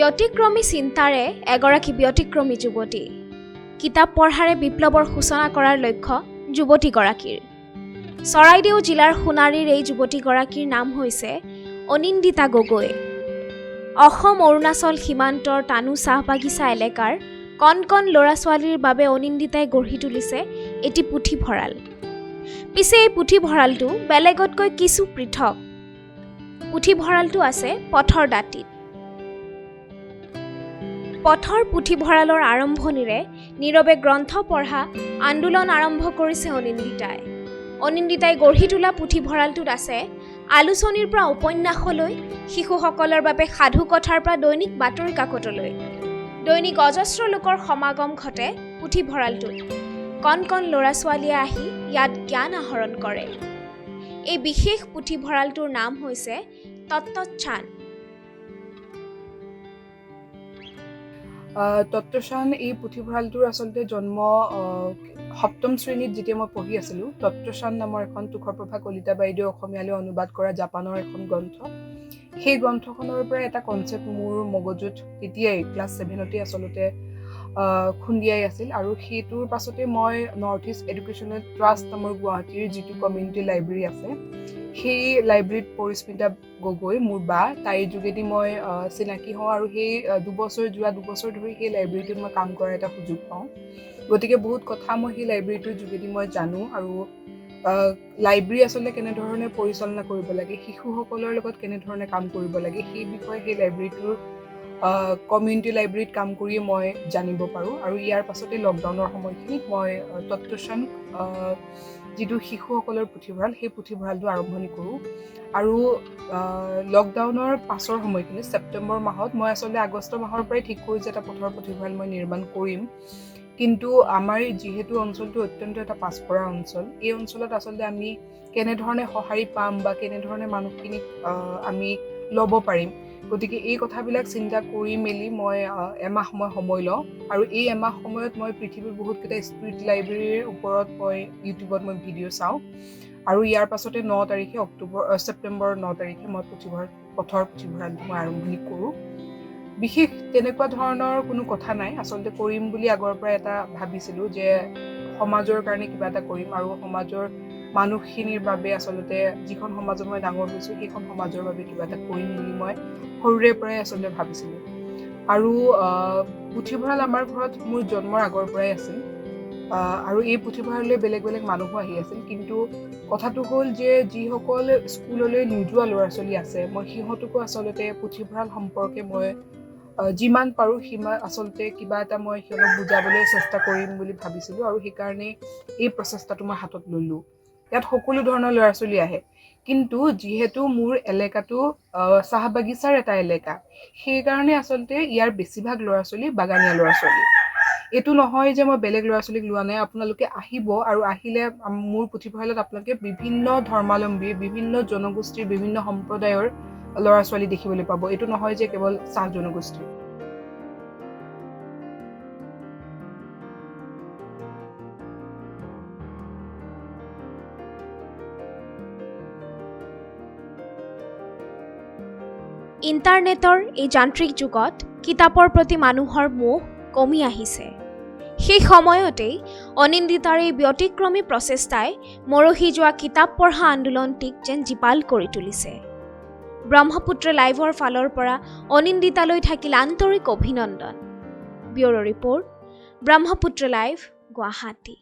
ব্যতিক্ৰমী চিন্তাৰে এগৰাকী ব্যতিক্ৰমী যুৱতী। কিতাপ পঢ়াৰে বিপ্লৱৰ সূচনা কৰাৰ লক্ষ্য যুৱতীগৰাকীৰ। চৰাইদেউ জিলাৰ সোণাৰীৰ এই যুৱতীগৰাকীৰ নাম হৈছে অনিন্দিতা গগৈ। অসম অৰুণাচল সীমান্তৰ টানু চাহ বাগিচা এলেকাৰ কণ কণ ল'ৰা ছোৱালীৰ বাবে অনিন্দিতাই গঢ়ি তুলিছে এটি পুথিভঁৰাল। পিছে এই পুথিভঁৰালটো বেলেগতকৈ কিছু পৃথক। পুথিভঁৰালটো আছে পথৰ দাঁতিত। পথৰ পুথিভঁৰালৰ আৰম্ভণিৰে নীৰৱে গ্ৰন্থ পঢ়া আন্দোলন আৰম্ভ কৰিছে অনিন্দিতাই। অনিন্দিতাই গঢ়ি তোলা পুথিভঁৰালটোত আছে আলোচনীৰ পৰা উপন্যাসলৈ, শিশুসকলৰ বাবে সাধু কথাৰ পৰা দৈনিক বাতৰি কাকতলৈ। দৈনিক অজস্ৰ লোকৰ সমাগম ঘটে পুথিভঁৰালটোত। কণ কণ ল'ৰা ছোৱালীয়ে আহি ইয়াত জ্ঞান আহৰণ কৰে। এই বিশেষ পুথিভঁৰালটোৰ নাম হৈছে তত্ত্বচান। তত্ত্বচান এই পুথিভঁৰালটোৰ আচলতে জন্ম সপ্তম শ্ৰেণীত যেতিয়া মই পঢ়ি আছিলোঁ। তত্ত্বচান নামৰ এখন তুষাৰপ্ৰভা কলিতা বাইদেউ অসমীয়ালৈ অনুবাদ কৰা জাপানৰ এখন গ্ৰন্থ। সেই গ্ৰন্থখনৰ পৰা এটা কনচেপ্ট মোৰ মগজুত তেতিয়াই ক্লাছ 7তে আচলতে খুন্দিয়াই আছিল। আৰু সেইটোৰ পাছতে মই নৰ্থ ইষ্ট এডুকেশ্যনেল ট্ৰাষ্ট নামৰ গুৱাহাটীৰ যিটো কমিউনিটি লাইব্ৰেৰী আছে, সেই লাইব্ৰেৰীত পৰিস্মিতা গগৈ মোৰ বা, তাইৰ যোগেদি মই চিনাকি হওঁ। আৰু সেই যোৱা 2 বছৰ ধৰি সেই লাইব্ৰেৰীটোত মই কাম কৰাৰ এটা সুযোগ পাওঁ। গতিকে বহুত কথা মই সেই লাইব্ৰেৰীটোৰ যোগেদি মই জানো আৰু লাইব্ৰেৰী আচলতে কেনেধৰণে পৰিচালনা কৰিব লাগে, শিশুসকলৰ লগত কেনেধৰণে কাম কৰিব লাগে, সেই বিষয়ে সেই লাইব্ৰেৰীটোৰ কমিউনিটি লাইব্ৰেৰীত কাম কৰিয়ে মই জানিব পাৰোঁ। আৰু ইয়াৰ পাছতে লকডাউনৰ সময়খিনিত মই তত্ত্বচান যিটো শিশুসকলৰ পুথিভঁৰাল, সেই পুথিভঁৰালটো আৰম্ভণি কৰোঁ। আৰু লকডাউনৰ পাছৰ সময়খিনি ছেপ্টেম্বৰ মাহত মই আচলতে আগষ্ট মাহৰ পৰাই ঠিক কৰোঁ যে এটা পথৰ পুথিভঁৰাল মই নিৰ্মাণ কৰিম। কিন্তু আমাৰ যিহেতু অঞ্চলটো অত্যন্ত এটা পাছপৰা অঞ্চল, এই অঞ্চলত আচলতে আমি কেনেধৰণে সঁহাৰি পাম বা কেনেধৰণে মানুহখিনিক আমি ল'ব পাৰিম, গতিকে এই কথাবিলাক চিন্তা কৰি মেলি মই এমাহ মই সময় লওঁ। আৰু এই এমাহ সময়ত মই পৃথিৱীৰ বহুতকেইটা ষ্ট্ৰীট লাইব্ৰেৰীৰ ওপৰত মই ইউটিউবত মই ভিডিঅ' চাওঁ। আৰু ইয়াৰ পাছতে 9 তাৰিখে অক্টোবৰ, ছেপ্টেম্বৰৰ 9 তাৰিখে মই পথৰ পুথিভঁৰালটো মই আৰম্ভণি কৰোঁ। বিশেষ তেনেকুৱা ধৰণৰ কোনো কথা নাই। আচলতে কৰিম বুলি আগৰ পৰা এটা ভাবিছিলোঁ যে সমাজৰ কাৰণে কিবা এটা কৰিম আৰু সমাজৰ মানুহখিনিৰ বাবে, আচলতে যিখন সমাজত মই ডাঙৰ হৈছোঁ, সেইখন সমাজৰ বাবে কিবা এটা কৰিম বুলি মই সৰুৰে পৰাই আচলতে ভাবিছিলোঁ। আৰু পুথিভঁৰাল আমাৰ ঘৰত মোৰ জন্মৰ আগৰ পৰাই আছিল আৰু এই পুথিভঁৰাললৈ বেলেগ বেলেগ মানুহো আহি আছিল। কিন্তু কথাটো হ'ল যে যিসকল স্কুললৈ নোযোৱা ল'ৰা ছোৱালী আছে, মই সিহঁতকো আচলতে পুথিভঁৰাল সম্পৰ্কে মই যিমান পাৰোঁ সিমান আচলতে কিবা এটা মই সিহঁতক বুজাবলৈ চেষ্টা কৰিম বুলি ভাবিছিলোঁ আৰু সেইকাৰণে এই প্ৰচেষ্টাটো মই হাতত ল'লোঁ। ইয়াত সকলো ধৰণৰ ল'ৰা ছোৱালী আহে। কিন্তু যিহেতু মোৰ এলেকাটো চাহ বাগিচাৰ এটা এলেকা, সেইকাৰণে আচলতে ইয়াৰ বেছিভাগ ল'ৰা ছোৱালী বাগানীয়া ল'ৰা ছোৱালী। এইটো নহয় যে মই বেলেগ ল'ৰা ছোৱালীক লোৱা নাই। আপোনালোকে আহিব আৰু আহিলে মোৰ পুথিভঁৰালত আপোনালোকে বিভিন্ন ধৰ্মাৱলম্বী, বিভিন্ন জনগোষ্ঠীৰ, বিভিন্ন সম্প্ৰদায়ৰ ল'ৰা ছোৱালী দেখিবলৈ পাব। এইটো নহয় যে কেৱল চাহ জনগোষ্ঠীৰ। ইণ্টাৰনেটৰ এই যান্ত্ৰিক যুগত কিতাপৰ প্ৰতি মানুহৰ মোহ কমি আহিছে। সেই সময়তেই অনিন্দিতাৰ এই ব্যতিক্ৰমী প্ৰচেষ্টাই মৰহি যোৱা কিতাপ পঢ়া আন্দোলনটিক যেন জীপাল কৰি তুলিছে। ব্ৰহ্মপুত্ৰ লাইভৰ ফালৰ পৰা অনিন্দিতালৈ থাকিল আন্তৰিক অভিনন্দন। Bureau' report, Brahmaputra live, Guwahati.